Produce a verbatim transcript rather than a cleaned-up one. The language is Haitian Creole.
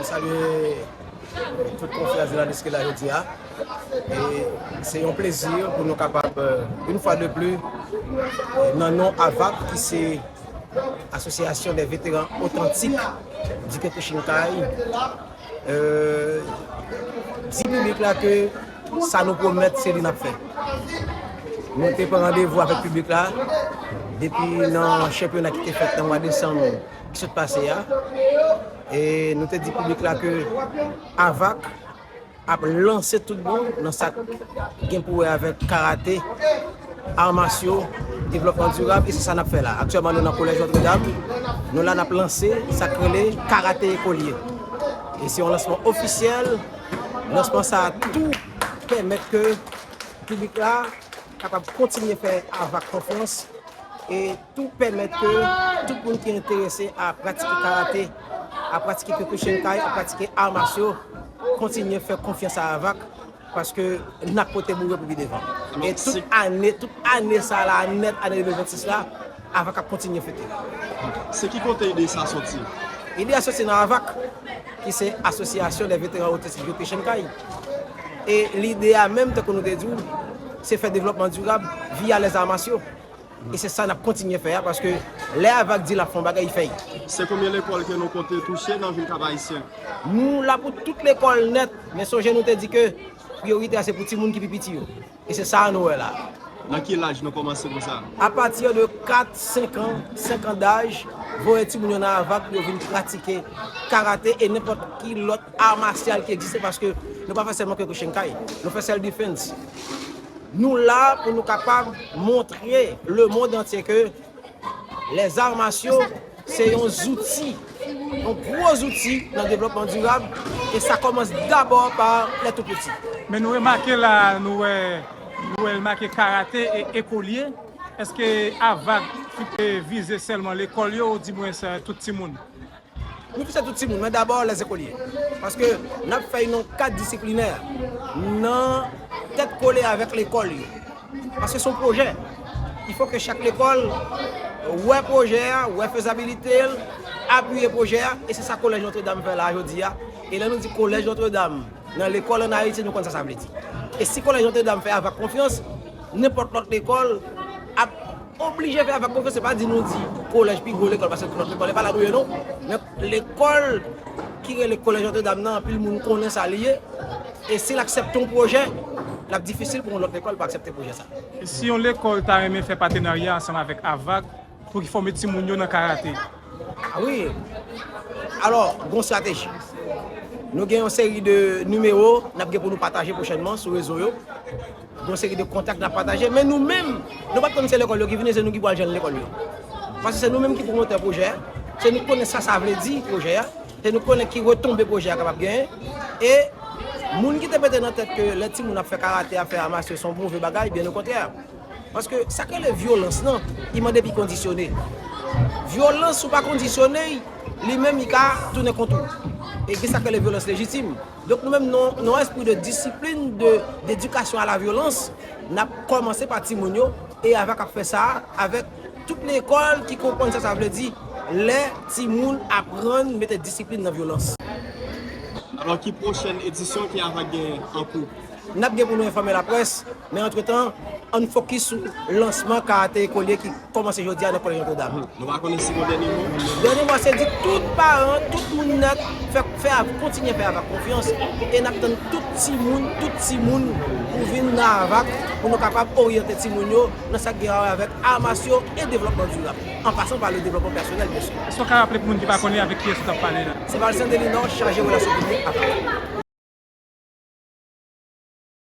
Salye tout konfrè jounalis ki la jodi a. E se yon plezi pou nou kapab, euh, une fois de plus, euh, nan non avak, ki se Association des Vétérans Authentiques du Kyokushinkai, euh, di piblik la ke sa nou pwomèt, se li n ap fè. Nou te pran randevou avèk piblik la depi nan chanpyona ki te fèt nan mwa desanm ki sot pase a. E nou te di piblik la ke avak ap lanse tout bon nan sa k gen pou wè avèk karate, ar masyo, devlòpman dirab, e se sa n ap fè la. Aktyèlman, nou nan Kolèj Notre Dame. Nou la, n ap lanse sa k rele karate ekolye. E se yon lansman ofisyèl. Lansman sa a tou pèmèt ke piblik la kapab kontinye fè avak konfyans e tou pèmèt ke tout moun ki enterese a pratike karate, a pratike Kyokushinkai, a pratike ar masyo, kontinye fè konfyans a avak, paske n ap pote boure pou pi devan. E tout ane, tout ane sa la nèt, ane de mil vennsis la, avak ap kontinye fete. Se ki kote ide sa soti? Ide a soti nan avak, ki se Association des Vétérans Authentiques du Kyokushinkai. E lide a menm, tankou nou te di w, se fè devlòpman dirab via lèzamasyò. E se sa n ap kontinye fè a, paske lè avak di l ap fè yon bagay, li fè l. Se konbyen lekòl ke nou konte touche nan vil Kap-Ayisyen? Nou la pou tout lekòl nèt, men sonje nou te di ke priyorite a se pou timoun ki pi piti yo. E se sa a nou wè la. Nan ki laj nou kòmanse konsa? Apati de kat, senk an, senk an daj, voye timoun yo nan avak pou yo vin pratike karate e nenpòt ki lòt ar masyal ki egziste, paske nou pa fè sèlman Kyokushinkai, nou fè self defense. Nou la pou nou kapab montre lemonn antye ke lèzamasyò se yon zouti, yon gwo zouti nan devlòpman dirab, e sa kòmanse dabò pa lè tou piti. Men nou remake la, nou wè, nou wè l make karate e ekolye. Èske avak te vize sèlman lekòl yo, oudimwens, eh, tout timoun? Nou vize tout timoun, men dabò lèzekolye. Paske n ap fè yon kad disiplinè nan tèt kole avèk lekòl yo. Paske se yon pwojè. Il faut que chak lekòl wè pwojè a, wè fezabilite l, apiye pwojè a, e se sa Kolèj Notre Dame fè la jodi a. E lè nou di Kolèj Notre Dame, nan lekòl ann Ayiti, nou konn sa sa vle di. E si Kolèj Notre Dame fè avak konfyans, nenpòt lòt lekòl ap oblije fè avak konfyans. Se pa di nou di kolèj pi gwo lekòl, paske tout lòt lekòl, e pa la nou ye non. Men lekòl ki rele Kolèj Notre Dame nan, anpil moun konnen sa li ye. E si l aksepte yon pwojè, l ap difisil pou yon lòt lekòl pa aksepte pwojè sa. E si yon lekòl ta renmen fè patenarya ansanm avèk avak, pou ki fòme timoun yo nan karate? A wi. Alò, gon estrateji. Nou gen yon seri de nimewo n ap gen pou nou pataje pwochènman sou rezo yo. Gon seri de kontak n ap pataje, men nou menm, nou p ap tann se lekòl yo ki vini, se nou ki pral jwenn lekòl yo. Paske se nou menm ki pwomotè pwojè a, se nou ki konnen sa sa vle di pwojè a, se nou ki konnen ki retonbe pwojè a kapab genyen. E moun ki te mete nan tèt ke lè timoun ap fè karate, ap fè ar masyo, se yon move bagay, byen okontrè. Paske sa k rele vyolans lan, li mande pou kondisyone. Vyolans, si w pa kondisyone, li menm, li ka tounen kont ou. E gen sa k rele vyolans lejitim. Donk, nou menm, nan, nan espri de disiplin, de, d'éducation à la violence, n ap kòmanse pa timoun yo, e avak ap fè sa a avèk tout lekòl ki konprann sa sa vle di lè timoun aprann mete disiplin nan vyolans. Alò, ki pwochèn edisyon ki avak gen an kou? N ap gen pou nou enfòme laprès, men antretan, ann fokis sou lansman karate ekolye ki kòmanse jodi a nan Kolèj Notre Dame. Nou pa konnen si gon dènye mo? Dènye mo a se di tout paran, tout moun nèt, fè, fè av-, kontinye fè avak konfyans, e n ap tann tout timoun, tout timoun pou vin nan avak, pou nou kapab oryante timoun yo nan sa k gen a wè avèk ar masyo e devlòpman dirab, an pasan pa le devlòpman pèsonèl, byen si. Èske w ka raple pou moun ki pa konnen avèk kiyès ou t ap pale la? Se Valcin Delinor, chaje relasyon piblik avak.